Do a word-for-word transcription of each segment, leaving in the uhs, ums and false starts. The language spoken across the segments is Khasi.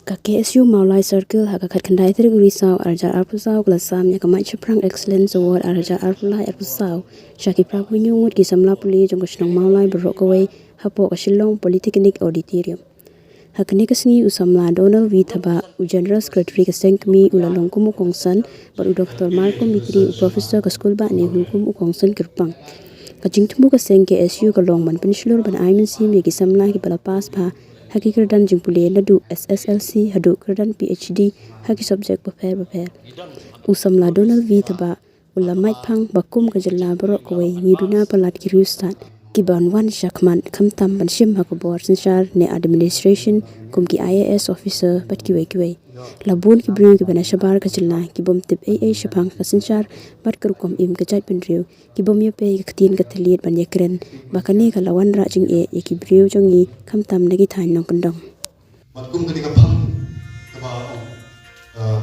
Ka K S U Mawlai Circle ha ka khatkhyndai tarik u Risaw arhajar arphew saw ka la sam ïa ka Mait Shaphrang Excellence Award arhajar arphew lai arphew saw sha ki phra phew hynñiew ngut ki samla pule jong ka shnong Mawlai baroh kawei hapoh ka Shillong Polytechnic Auditorium. Ha kane ka sngi u samla Donald V Thabah, u General Secretary ka seng kmie, u la long kum u kongsan, bad u Doctor Marco Mitri, u Professor ka skul bah NEHU, kum u kongsan kyrpang. Ka jingthmu ka seng K S U ka long ban pynshlur ban ai mynsiem ïa ki samla kiba la pass bha ha ki kyrdan jingpule naduh S S L C haduh kyrdan P H D ha ki subject bapher bapher. U samla Donald V Thabah u la mait phang ba kum ka jylla baroh kawei ngi duna palat ki riewstad kiban wan shakhmat khamtam ban shim ha ka bor synshar ne administration kum ki I A S officer bad kiwei kiwei. La bun ki briew kiba na shabar ka jylla ki bym tip ei ei shaphang ka synshar bad ka rukom im ka jaitbynriew, ki bym ïapei ka ktien ka thylliej ban ïakren ba kane ka la wanrah jingeh ïa ki briew jong ngi khamtam na ki thaiñ nongkyndong. Bad kum kane ka phang kaba ong, uh,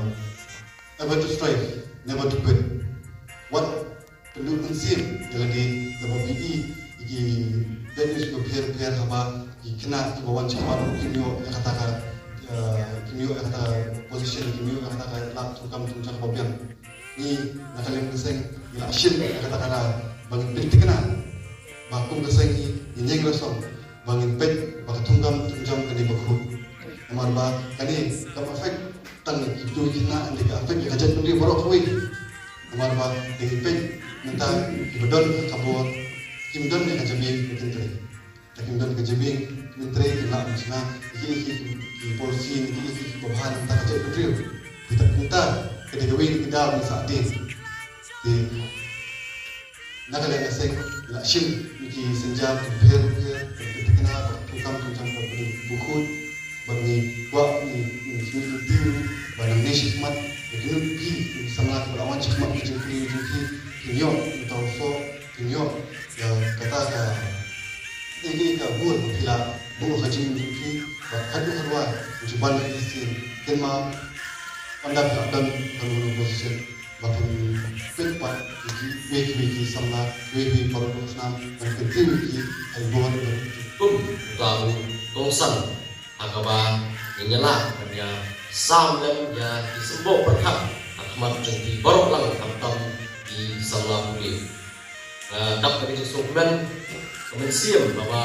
ever to strive, never to quit. Wat pynduh mynsiem ïa lade, kaba phi i ïa ki dei news bapher bapher haba ki khynnah kiba wan shakhmat kim ïoh ïa kata ka, uh, kim ïoh ïa kata ka position, kim ïoh ïa kata ka lad thungkam thungjam ba biang. Ngi na ka liang ka seng ngi la shim ïa kata ka daw ba ngin pynthikna ba kum ka seng ngi ngin ïeng rasong ba ngin peit ba ka thungkam thungjam kane ba khuid. Namar ba kane kam affect tang ïa kitu ki khynnah, hynrei ka affect ïa ka jaitbynriew baroh kawei. Namar ba ngi peit mynta kiba don ka bor kim don ïa ka jabieng ba kin trei. Te kim don ka jabieng, kim trei, kim lah ban shna ïa ki, ïa ki, ïa ki policy, ïa ki, ïa ki, kiba bha na ka bynta ka jaitbynriew. Te kumta ka dei kawei na ki daw ba ngin sa ïadei. Te na ka liang ka seng ngi la shim ïa ki sienjam bapher bapher, bad ki thikna bad ki thungkam thungjam kaba khuid, bad ngi kwah, ngi, ngi, ngi, ngi, ba nangne shakhmat, ba kino ki, ki samla kiba la wan shakhmat ki jingpule jong ki, kin ïoh, kin tau soh, kin ïoh ïa kata ka, ïa ka bor ba phi la buh ha ka jingim jong phi, bad haduh haduh ba phin shu ban ïa ki sien, kin ym anda phi la don ha kano kano position ba phin peit pat ïa kiwei kiwei ki samla, kiwei kiwei ki paralok snam, ban kyntiew ïa ki ha ki bor ba phi. Kum uta u kongsan ha kaba ngin ïa lah ban ïa sam lem ïa ki symboh pyrkhat ha khmat jong ki baroh lang, khamtam ki samla pule. Nga dap da ka jingsngewkmen, ka mynsiem ba nga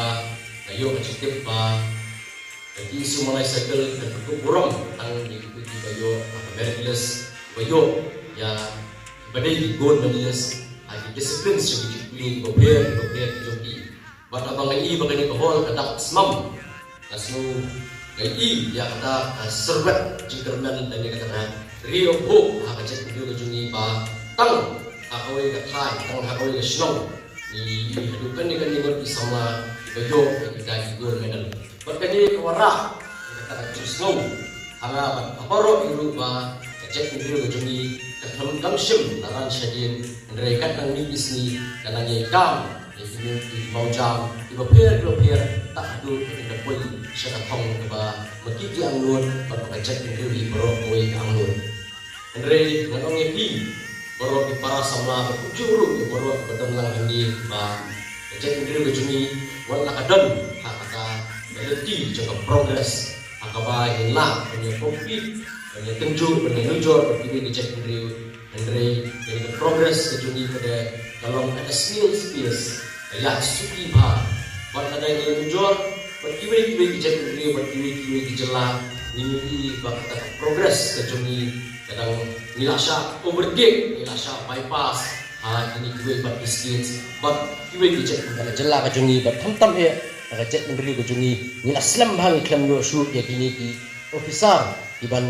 ïoh ka jingtip ba ka K S U Mawlai Circle kan pynkup burom tang ïa kito kiba ïoh ha ka merit list, ba ïoh ïa kiba dei ki gold medalist ha ki disciplines jong ki jingpule kiba pher kiba pher ki jong ki. Bad haba nga ïohi ba kane ka hall ka dap smam, nga sngew, nga ïohi ïa kata ka syrwet jingkyrmen lane kata ka ray of hope ha ka jaitbynriew ka jong ngi ba tang ha kawei ka thaiñ, tang ha kawei ka shnong, ngi ïohi haduh kane kane ngut ki samla kiba ïoh ïa kita ki gold medal. Bad kane ka wanrah ïa kata ka jingsngew ha nga bad ha baroh ngi ruh ba ka jaitbynriew ka jong ngi ka khlem dang shim naran shadien, hynrei kat nang mih ki sngi ka nang ïai kam ïa ki mawjam kiba pher kiba pher, tad haduh ba kin da poi sha ka thong kaba ma ki ki angnud bad ba ka jaitbynriew hi baroh kawei ka angnud. Hynrei ngan ong ïa phi baroh ki para samla bad kumjuh ruh ïa baroh kiba don lang hangne ba ka jaitbynriew ka jong ngi wat la ka don ha kata ka lynti jong ka progress ha kaba ngin lah ban ïa compete, ban ïa tynjuh, ban ïa nujor bad kiwei ki jaitbynriew. Hynrei kane ka progress ka jong ngi pat ka long at a snail's pace, ka ïaid suki bha. Bad lada ngi ïa nujor bad kiwei kiwei ki jaitbynriew bad kiwei kiwei ki jylla, ngin ïohi ba kata ka progress ka jong ngi ka dang, ngi la shah overtake, ngi la shah bypass ha kine kiwei pat ki states bad kiwei ki jylla, ka jylla ka jong ngi bad khamtam eh na ka jaitbynriew ka jong ngi, ngi la slem bha, ngi khlem ïoh shuh ïa kine ki officer kiban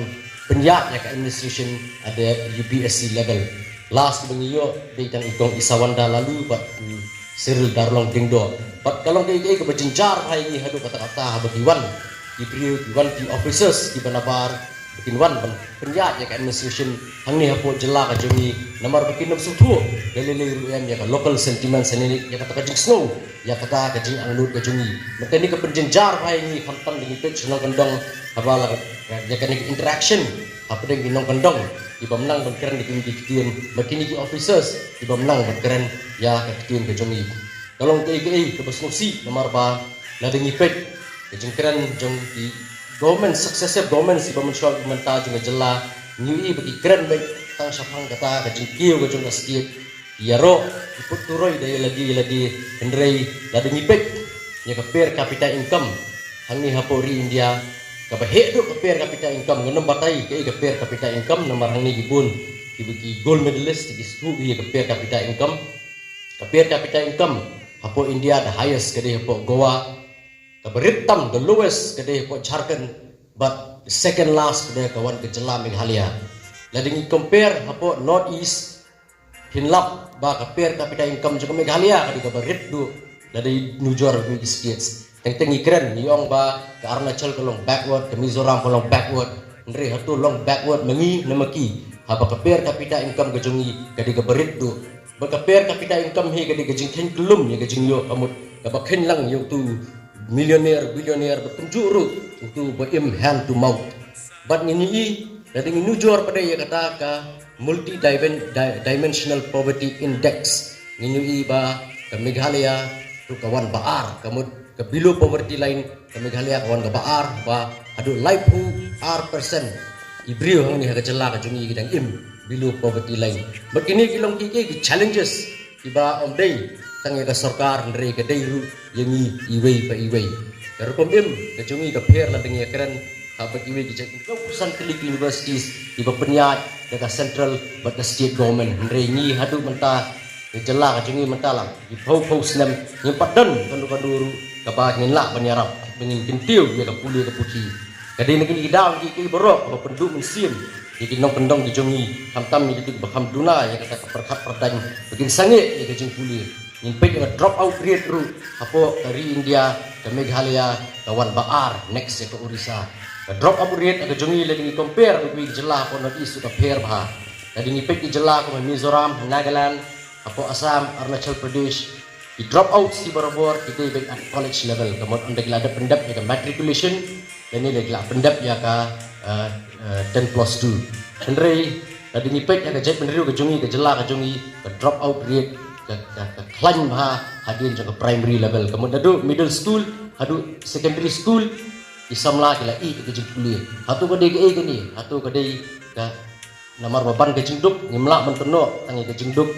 pynïaid ïa ka administration at the U P S C level. Last ba ngi ïoh dei tang i Kong Isawanda Laloo bad u Cyril Darlong Diengdoh. Bad ka long kaei kaei kaba jynjar bha ïa ngi haduh katta katta haba ki wan ki briew, ki wan ki officers kiba nabar ba kin wan ban pynïaid ïa ka administration hangne hapoh jylla ka jong ngi, namar ba kin ym sngewthuh da lei lei ruh em ïa ka local sentiments, ïa kata ka jingsngew, ïa kata ka jingangnud ka jong ngi. Mynta kane ka pynjynjar bha ïa ngi khamtam da ngi peit sha nongkyndong haba la ïa kane ka interaction hapdeng ki nongkyndong kiba nang ban kren da kine ki ktien, bad kine ki officers kiba nang ban kren ïa ka ktien ka jong ngi. Ka long kaei kaei kaba sngewsih namar ba lada ngi peit ka jingkren jong ki government, successive government kiba mynshuwa mynta jong ka jylla, ngi ïohi ba ki kren beit tang shaphang kata ka jingkiew ka jong ka state. Ïaroh ki put turoi da ïa lade ïa lade, hynrei lada ngi peit ïa ka per capita income hangne hapoh ri India, kaba heh duh ka per capita income, ngan ym batai kaei ka per capita income namar hangne ki bun kiba ki gold medalist ki shu ïa ka per capita income. Ka per capita income hapoh India the highest ka dei hapoh Goa, kaba rit tam, the lowest, ka dei hapoh Jharkhand, but the second last ka dei ka wan ka jylla Meghalaya. Lada ngi compare hapoh North East, phin lap ba ka per capita income jong ka Meghalaya ka dei kaba rit duh lada ngi nujor bad ki states. Teng teng ngi kren, ngi ong ba ka Arunachal ka long backward, ka Mizoram ka long backward. Hynrei hato long backward ma ngi ne ma ki? Haba ka per capita income ka jong ngi ka dei kaba rit duh. Bad ka per capita income hi ka dei ka jingkheiñ kyllum ïa ka jingïoh, ka mut kaba kheiñ lang ïa uto u millionaire, billionaire, bad kumjuh ruh uto ba im hand to mouth. Bad ngin ïohi, lada ngin nujor pat ïa kata ka multi dimensional poverty index, ngin ïohi ba ka Meghalaya ruh ka wan ba ar, ka mut ka below poverty line, ka Meghalaya ka wan kaba ar, ba haduh laiphew ar percent ki briew hangne ha ka jylla ka jong ngi ki dang im below poverty line. Bad kine ki long ki, ki, ki challenges kiba ym dei tang ïa ka sorkar, hynrei ka dei ruh ïa ngi iwei pa iwei. Ka rukom im ka jong ngi ka pher lada ngi ïakren ha bad iwei ki jait, ki san tylli ki universities kiba pynïaid da ka central bad ka state government, hynrei ngi haduh mynta, ka jylla ka jong ngi mynta lang ki phew phew snem ngim pat don kano kano ruh kaba ngin lah ban ïarap ba ngin kyntiew ïa ka pule ka puthi. Ka dei na kine ki daw kiei kiei baroh kaba pynduh mynsiem ïa ki nongkyndong ki jong ngi, khamtam ïa kito kiba kham duna ïa kata ka pyrkhat pyrdaiñ ba kin sangeh ïa ka jingpule. Ngin peit ïa ka drop out rate ruh hapoh ka ri India, ka Meghalaya ka wan ba ar, next ïa ka Orissa. Ka drop out rate ka jong ngi lada ngi compare bad kiwei ki jylla hapoh North East ruh ka pher bha. Lada ngi peit ki jylla kum ha Mizoram, ha Nagaland, hapoh Assam, Arunachal Pradesh, ki drop outs ki barabor ki dei beit at college level, ka mut ynda ki la dep pyndep ïa ka matriculation lane la ki la pyndep ïa ka, eh, eh, ten plus two. Hynrei lada ngi peit ïa ka jaitbynriew ka jong ngi, ka jylla ka jong ngi, ka drop out rate ka, ka, ka khlaiñ bha hadien jong ka primary level, ka mut naduh middle school haduh secondary school ki samla ki la ïeh ïa ka jingpule. Hato ka dei kaei kane? Hato ka dei ka namar ba ban ka jingduk ngim lah ban kynnoh tang ïa ka jingduk?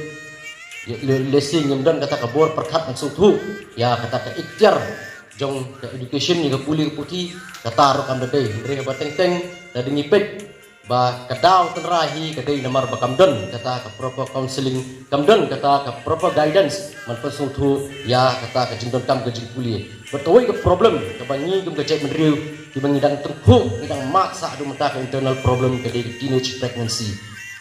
Ïa, le, lehse ngim don kata ka bor pyrkhat ban sngewthuh ïa kata ka iktiar jong ka education, ïa ka pule ka puthi. Kata ruh kam da dei, hynrei haba teng teng lada ngi peit ba ka daw tynrai hi ka dei namar ba kam don kata ka proper counselling, kam don kata ka proper guidance ban pynsngewthuh ïa kata ka jingdonkam ka jingpule. Bad kawei ka problem kaba ngi kum ka jaitbynriew kiba ngi dang tyngkhuh, ngi dang mad sah haduh mynta, ka internal problem ka dei ka teenage pregnancy.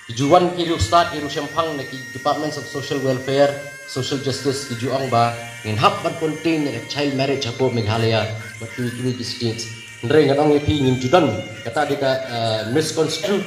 Ki ju wan ki riewstad, ki riewshemphang na ki Departments of Social Welfare, Social Justice, ki ju ong ba ngin hap ban contain ïa ka child marriage hapoh Meghalaya bad kiwei kiwei ki states. Hynrei ngan ong ïa phi, ngim ju don, kata dei ka, eh, misconstrued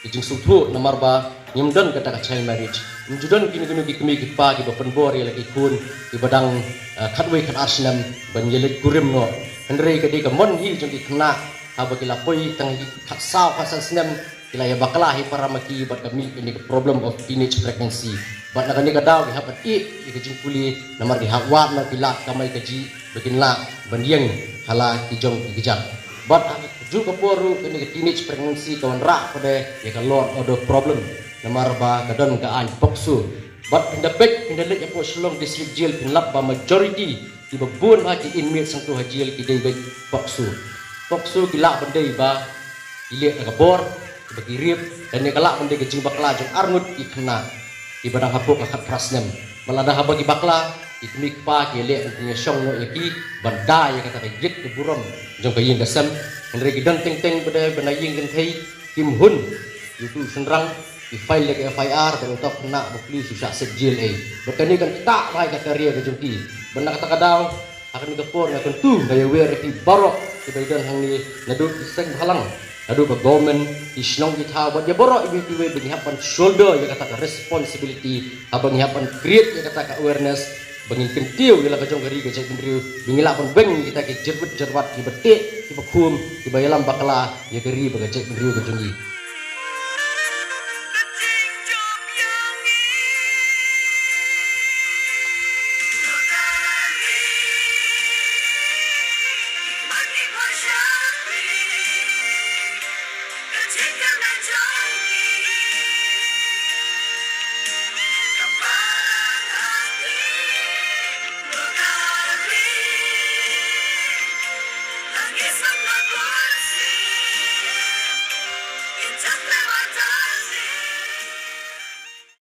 ka jingsngewthuh, namar ba ngim don kata ka child marriage. Ngim ju don kino kino ki kmie ki kpa kiba pynbor ïa la ki khun kiba dang, eh, khatwei khatar snem ban ïaleit kurim noh. Hynrei ka dei ka mon hi jong ki khynnah haba ki la poi tang ha ki khatsaw khatsan snem, ki la ïa bakla hi para ma ki bad ka mih kane ka problem of teenage pregnancy. Bad na kane ka daw ki hap ban ïeh ïa ka jingpule namar ki hap wad noh ki lad kamai kajih ba kin lah ban ïeng ha la ki jong ki kjat. Bad ha kajuh ka por ruh kane ka teenage pregnancy ka wanrah pat ïa ka law and order problem, namar ba ka don ka aiñ POCSO. Bad phin da peit, phin da leit hapoh Shillong District Jail, phin lap ba majority kiba bun bha ki inmates hangto ha jail ki dei beit POCSO. POCSO ki lah ban dei ba ki leh da ka bor, ba ki rape, lane ka lah ban dei ka jingbakla jong arngut ki khynnah kiba dang hapoh ka khatphra snem. Bad lada haba ki bakla, ki kmie ki kpa ki leh ban pynïashong noh ïa ki ban da ïa kata ka ïit ka burom jong ka ïing ka sem. Hynrei ki don teng teng ba dei ban ïeng kynthei, kim hun ïa uto u shynrang, ki file ïa ka F I R, bad uta u khynnah ba pule shu shah set jail ei. Bad kane kan ktah bha ïa ka career ka jong ki. Bad na kata ka daw, ha kane ka por nga kyntu, nga ïawer ïa phi baroh kiba ïadon hangne, naduh ki seng bhalang, naduh ka government, ki shnong ki thaw, bad ïa baroh iwei pa iwei ba ngi hap ban shoulder ïa kata ka responsibility, haba ngi hap ban create ïa kata ka awareness, ba ngin kyntiew ïa la ka jong ka ri ka jaitbynriew, ba ngi lah ban weng ïa kita ki jyrwit jyrwat kiba teh, kiba khum, kiba ïalam bakla ïa ka ri bad ka jaitbynriew ka jong ngi.